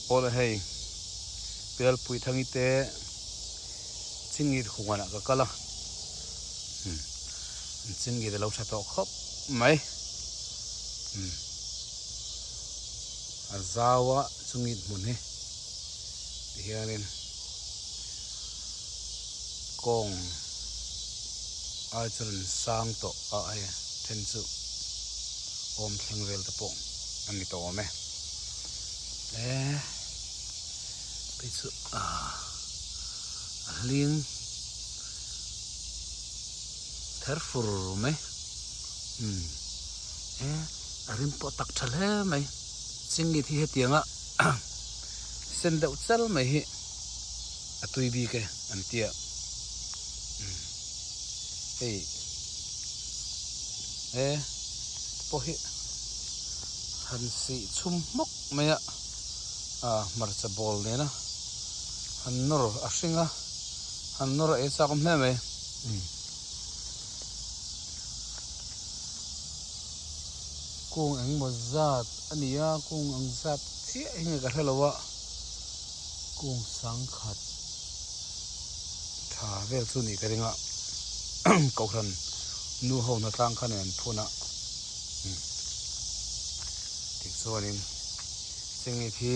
Awle hei Pialpui Thangi te Chingit huanah ka kal a, umm an Chingit a lo tha tawh khawp mai, umm a zau a Chungit hmun hi tihianin kawng ai chuan an sang tawh a hei then chu awm thleng vel te pawh a ni tawh awm e. E phei chu ah a hling ther fur mai umm e a rim pawh tak tha hle mai chingit hi hetianga sen deuh chal mai hi a tui bik e an tia umm hei e pawh hi han sih chhum hmawk mai a ah hmarcha ball nena han nawr a hring a han nawr a ei chak awm hle mai umm kung engmaw zat a ni a kung ang zat chiah hi nge ka hre lo a kung sangkhat tha vel chu nih ka ring a kohhran nu ho hnatlang khan an phun a tichuanin chengit hi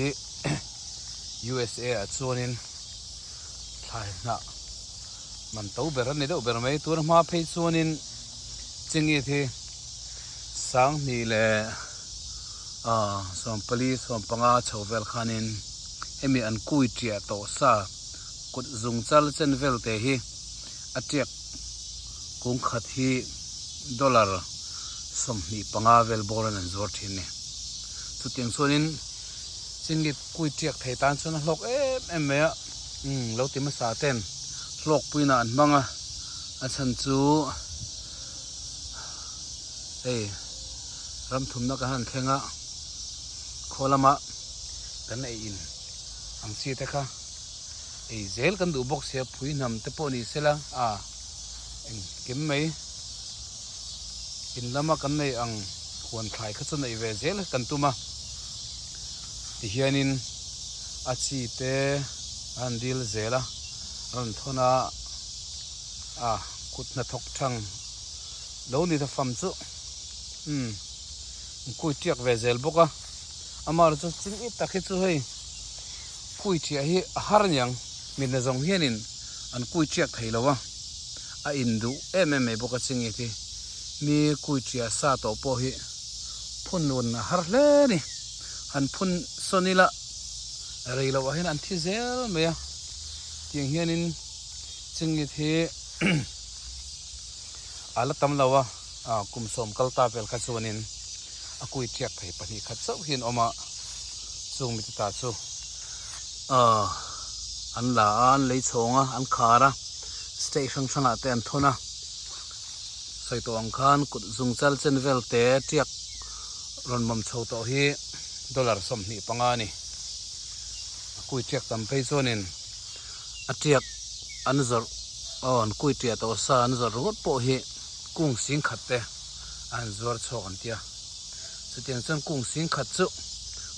USA ah chuanin thlai hnah man to ber a ni deuh ber mai tuna hma phei chuanin chengit hi sanghnih leh ah sawmpali sawmpanga chho vel khanin hemi an kui tiah tawh sa kut zung chal chen vel te hi a tiak kung khat hi dollar 25 vel bawrin an zuar thin a ni. Chutiang chuanin chingit kui tiak thei tan chuan a hlawk em em mai a, umm lo ti hmasa ten hlawk puina an hmang a, a chhan chu hei ram thumna kan han thleng a, khaw lama kan ei in ang chi te kha ei zel kan duh bawk sia phui hnam te pawh ni sela a engkim mai in lama kan nei ang huan thlai kha chu neih ve zel kan tum a tihianin a chi te a han dil zel a rawn thawn a a kut hnathawk thang lo ni ta fam chu umm kui tiak ve zel bawk a amaherawhchu chu ching it tak hi chu hei. Kui ṭiah hi a har aniang, mitna zawng hianin an kui ṭiak thei lo a, a in duh em em mai bawk a chingit hi. Mi kui ṭiah sa tawh pawh hi phun nun a har hle a ni. Han phun sawn ila rei loh ah hian an thi zel mai a, tiang hianin chingit hi a la tam lo a, kum 10 kal ta vel kha chuanin a kui ṭiak thei 2 khat chauh hi an awm a. Chung mite ta chu ahh an la a an lei chhawng a an khar a state hrang hrang ah te an thawn a sawi tawh ang khan kut zung chal chen vel te tiak rawn mawm chho tawh hi dollar 25 a ni a kui tiak tam phei chuanin a tiak an zawrh aw an kui tiah tawh sa an zawrh ringawt pawh hi kung 10,000 te an zuar chhuak an tia. Chutiang chuan kung 10,000 chu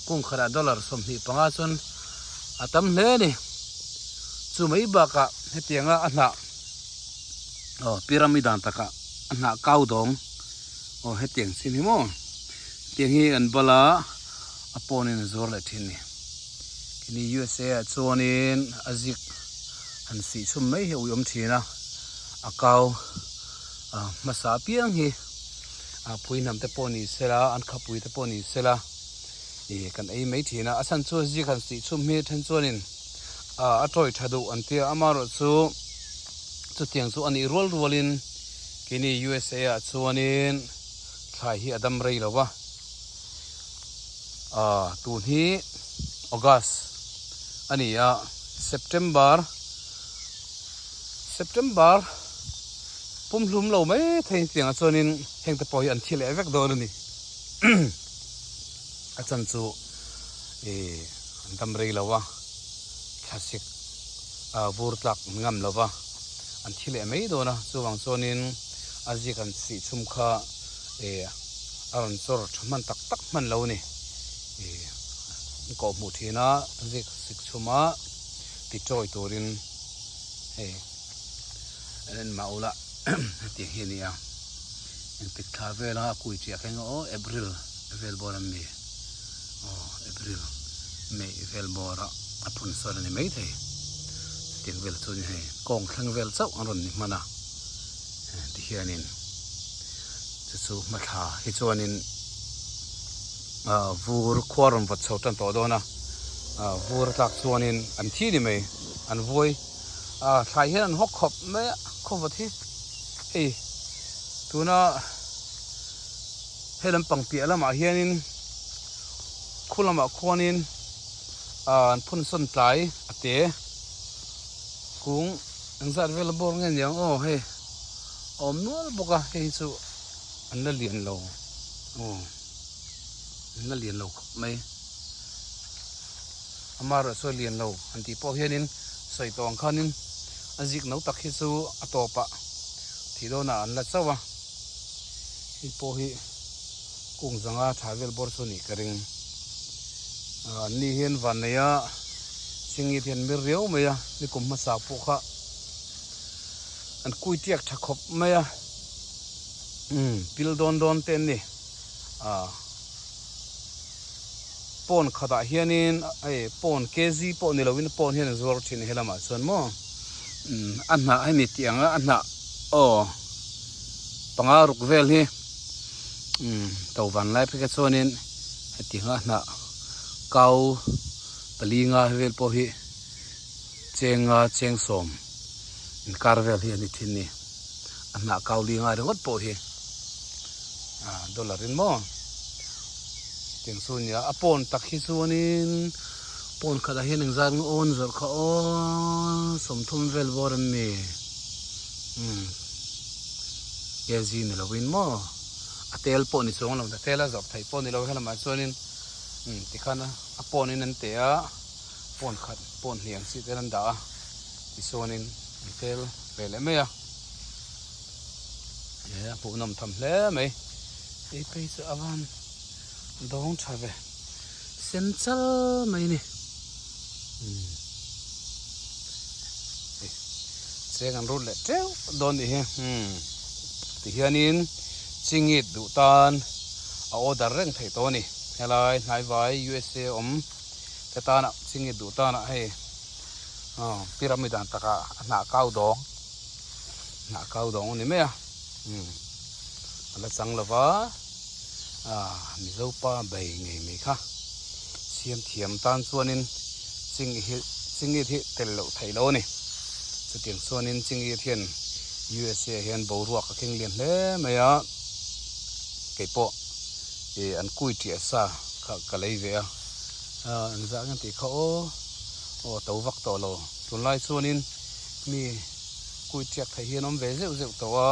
kung khatah dollar 25 chuan a tam hle a ni. Chu mai bakah hetianga a hnah aw pyramid dan takah a hnah kau dawng aw hetiang chin hi maw hetiang hi an bala a pawnin a zuar leh thin a ni. Kini USA ah chuanin a zik han sih chhum mai hi a uiawm thin a, a kau hmasa apiang hi. A phui hnam te pawh ni sela, an khapui te pawh ni sela ih kan ei mai thin a. A chhan chu zik han sih chhum hi then chuanin a tawi tha duh an tia. Amaherawh chu chutiang chu a nih rual rualin keini USA ah chuanin thlai hi a dam rei lo va. Tun hi August a ni a, September September. Pumhlum lo mai thei tiangah chuanin heng te pawh hi an thi leh vek dawn a ni. A chan chu ih an dam rei lo a, thlasik vur tlak an ngam lo va, an thi leh mai dawn a. Chuvang chuanin a zik an sih chhum kha ih a rawn chawr tha hman tak tak hman lo a ni. Ih. an kawh hmuh thin a, zik sik chhum a ti chawi turin hei an en mah ula hetiang hi a ni a, engtik thla vel a kui chiah kha eng aw April vel bawr a mi aw April May vel bawr a a phun sawn a ni maithei hetiang vel chu a ni hei kawng thleng vel chauh an rawn ni hman a tihianin chu chu hmathla hi chuanin ah vur khua rawn vawt chho tan tawh dawn a ah vur a tlak chuanin an thi ni mai an vuai ah thlai hian an hawk khawp mai a khaw vawt hi hei tuna he lampang piah lamah hianin khu lamah khuanin ah an phun sawn tlai a te kung engzat vel a bawr nge niang aw hei. A awm nual bawk a hei hi chu an la lian lo aw an la lian lo khawp mai amaherawh chu a lian lo han tih pawh hianin sawi tawh ang khanin a zik no tak hi chu a tawpah thih dawnah an la chauh a hei pawh hi kung zanga tha vel bawr chu a nih ka ring an ni hian vanneia chingit hi an mir riau mai a nikum hmasa pawh kha. An kui tiak tha khawp mai a, umm pil dawn dawn te an ni. Ah pawn khatah hianin hei pawn kg pawh ni lovin pawn hian an zuar thin he lamah chuan maw umm a hnah hemi tih ang a a hnah aw panga ruk vel hi umm to van lai phei kha chuanin hetiang a hnah kau pali nga vel pawh hi. Chenga chengsawm inkar vel hi a ni thin ni. A hnah kau li ngai ringawt pawh hi dollar in maw tiang chu nia. A pawn tak hi chuanin pawn khatah hian engzat nge awn zawrh kha aw 30 vel bawr an ni. Umm kg ni lovin maw a tel pawh ni chuang lo a tel a zawrh theih pawh ni lo helamah chuanin umm tikhan a pawnin an teh a. Pawn khat pawn hnih ang chi te an dah a tichuanin an tel ve leh mai a he a hmuhnawm tham hle mai hei phei chu a van dawng tha ve sen chal mai a ni umm hei cheng an rut leh teuh dawn nih hi umm tihianin chingit duh tan a order reng theih tawh a ni helai hnaivai USA awm. Ka tana chingit duh tana hei aw pyramid ang takah a hnah kau dawng hnah kau dawng a ni mai a umm a la chang lo va ah mizo pa bei ngei mai kha siam thiam tan chuanin chingit hi chingit hi tel loh theih lo a ni chutiang chuanin chingit hian USA hian boruak a keng lian hle mai a keipawh ih an kui ṭiah sa kha ka lei ve a. Ah engzah nge tih kha aw aw to vak tawh lo tunlai chuanin mi kui tiak theih hi an awm ve zeuh zeuh tawh a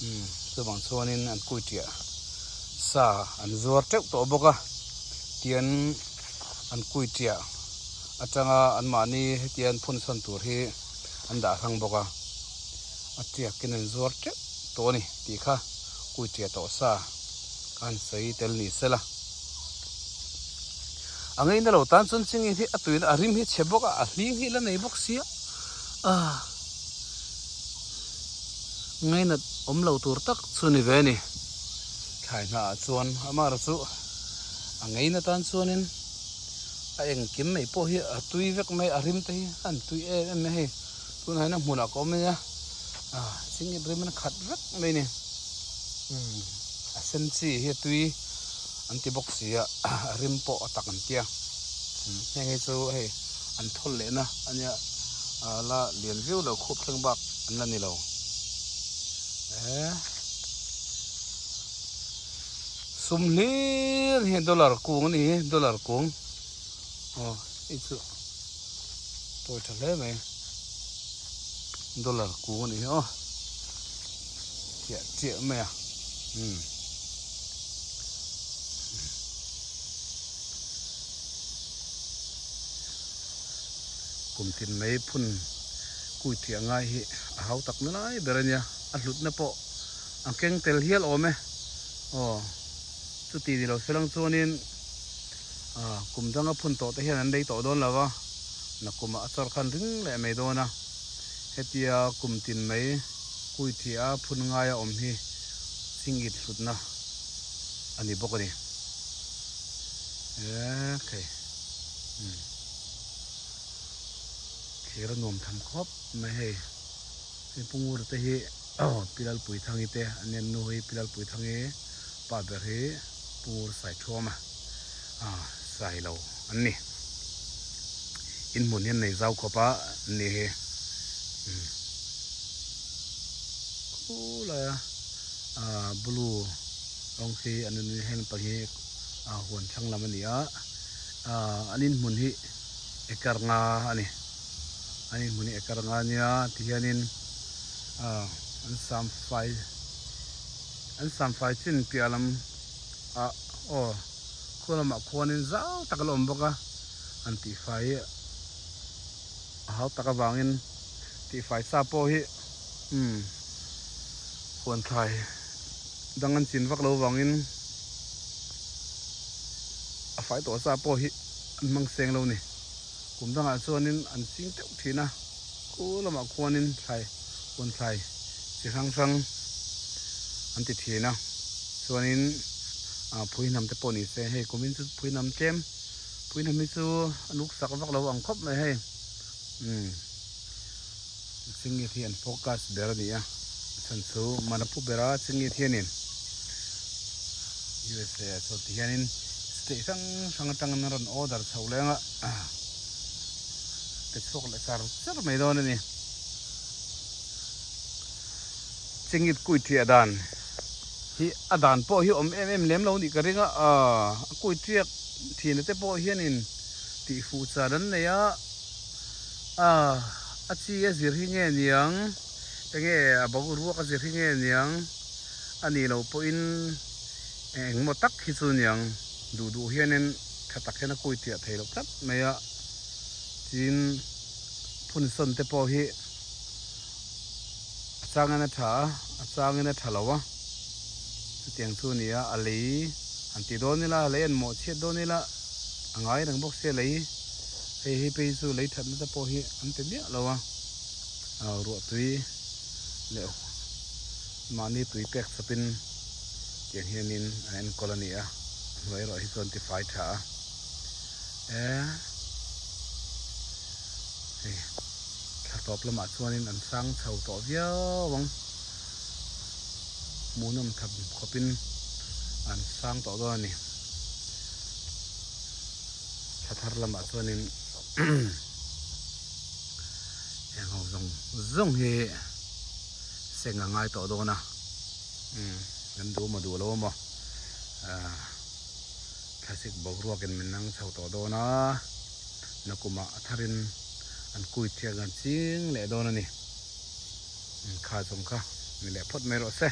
umm chuvang chuanin an kui tiah sa an zuar teuh tawh bawk a tian an kui tiah atanga anmahni hetiang an phun chhawn tur hi an dah hrang bawk a a tiakin an zuar teuh tawh a ni tih kha kui tiah tawh sa kha an sawi tel ni sela. A ngaina lo tan chuan chingit hi a tuina a rim hi chhe bawk a, a hling hi la nei bawk sia ah ngaina awm lo tur tak chu ni ve a ni. Thlai hnaah chuan amaherawh chu a ngaina tan chuanin a engkim mai pawh hi a tui vek mai a rim te hi a han tui em em mai a hei tunah hian a hmunah ka awm ania ah chingit rim in a khat vek mai a ni umm a sen chi hi a tui. An ti bawk si a, a rim pawh a tak an tia. Heng hi chu hei an thawl lehna a nia, la lian viau lo khup thleng bak an la ni lo. Sum hlir hi dollar kung a ni hi, dollar kung. Aw hei chu tawi tha hle mai, dollar kung a ni hi aw. Chiah chiah mai a umm kum tin mai phun kui thiah ngai hi a hau tak na lai ber a nia a hlutna pawh a keng tel hial awm e aw chuti ni lo se lang chuanin. Kum danga phun tawh te hian an lei tawh dawn lo va, nakumah a chawr khan ring leh mai dawn a. Hetia kum tin mai kui thih a phun ngaia awm hi chingit hlutna a ni bawk a ni. Ekhei umm thlir a nuam tham khawp mai hei. Hei Pu Ngura te hi Pi Lalpuithangi te an nia nu hi Pi Lalpuithangi pa ber hi Pu Ngur Saithuama Sailo an ni. In hmun hi an nei zau khawp a an ni hi. Khulai a blue rawng khi an ni heng pang hi huan thlang lam a ni a an inhmun hi ekar nga a ni. An inhmun hi ekar nga nia tihianin an sam fai an sam fai chin piah lam ah aw khu lamah khuanin zau tak a la awm bawk a an tihfai hi a hau tak avangin tihfai sa pawh hi umm huan thlai dang an chin vak lo avangin a fai tawh sa pawh hi an hmang seng lo a ni. Kum dangah chuanin an ching teuh thin a, khu lamah khuanin thlai huan thlai chi hrang hrang an ti thin a, chuanin ah phui hnam te pawh ni se hei kumin chu phui hnam tlem phui hnam hi chu a nuk sak vak lo ang khawp mai hei umm chingit hi an focus ber a ni a, a chhan chu man a pu ber a chingit hianin USA ah chuan tihianin state hrang hrang atangin a rawn order chho leng a pe chhuak leh char char mai dawn a ni. Chingit kui ṭiah dan hi a dan pawh hi awm em em lem lo nih ka ring a, a kui ṭiak ṭhina te pawh hianin tihfuh char an nei a, a chi a zir hi nge niang enge a boruak a zir hi nge niang a nih loh pawhin engmaw tak hi chu niang duh duh hianin tha tak hian a kui tiah thei loh tlat mai a tin phun sawn te pawh hi a changin a tha a a changin a tha lo a chutiang chu a ni a a lei han tih dawn ila a lei an mawh chhiat dawn ila a ngai reng bawk sia lei hei hi phei chu lei thatna te pawh hi an pe miah lo a ruah tui leh mahni tui pek chawpin tiang hianin an enkawl a ni a, a hnuai erawh hi chuan tifai tha a e hei thla tawp lamah chuanin an sang chho tawh viau ang hmuhnawm tham khawpin an sang tawh dawn a ni thla thar lamah chuanin heng ho zawng zawng hi seng a ngai tawh dawn a umm kan duh maw duh lo maw ahh thlasik boruakin min nang chho tawh dawn a nakumah a tharin an kui thiang an ching leh dawn a ni kha zawng kha ni leh phawt mai rawh se.